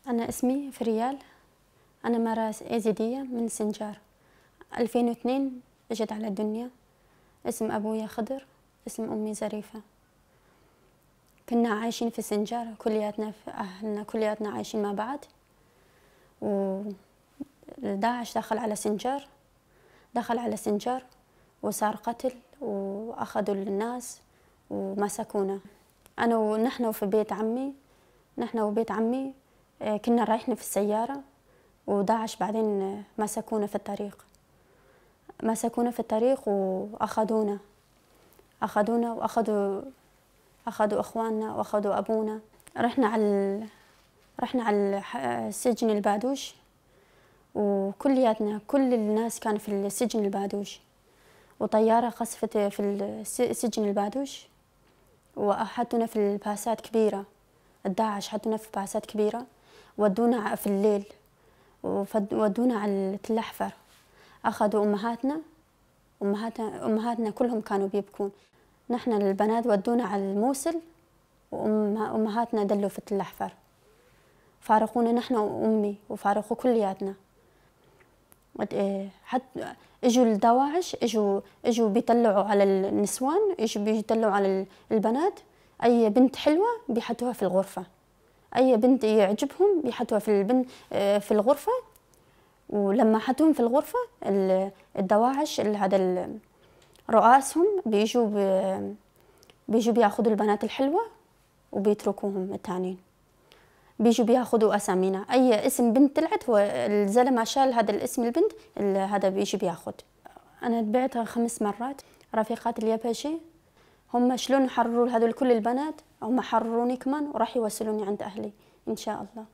أنا اسمي فريال. أنا مرأة يزيدية من سنجار. 2002 إجت على الدنيا. اسم أبويا خضر، اسم أمي زريفة. كنا عايشين في سنجار، كلياتنا في أهلنا كلياتنا عايشين مع بعض. وداعش دخل على سنجار وصار قتل، وأخذوا الناس ومسكونا. نحن وبيت عمي كنا رايحين في السيارة، وداعش بعدين مسكونا في الطريق وأخذونا وأخذوا أخواننا وأخذوا أبونا. رحنا على سجن البادوش، وكلياتنا كل الناس كانوا في السجن البادوش، وطيارة قصفت في سجن البادوش وحطونا في الباسات كبيرة. الداعش حطونا في باسات كبيرة، ودونا في الليل ودونا على تل أحفر. أخذوا أمهاتنا كلهم كانوا بيبكون. نحن البنات ودونا على الموصل، وأمهاتنا دلوا في تل أحفر. فارقونا نحن وأمي، وفارقوا كلياتنا. حتى اجوا الدواعش، اجوا بيطلعوا على النسوان، اجوا بيطلعوا على البنات. اي بنت حلوه بيحطوها في الغرفه، اي بنت يعجبهم بيحطوها في الغرفه. ولما حطوهم في الغرفه، الدواعش هذا رؤاسهم بيجوا بياخذوا البنات الحلوه وبيتركوهم التانيين. بيجوا بياخذوا اسامينا، اي اسم بنت طلعت والزلمه شال هذا الاسم البنت، هذا بيجي بياخذ. انا تبعتها 5 مرات. رفيقات اليبشي هم شلون حرروا هذول كل البنات، هم حرروني كمان وراح يوصلوني عند اهلي ان شاء الله.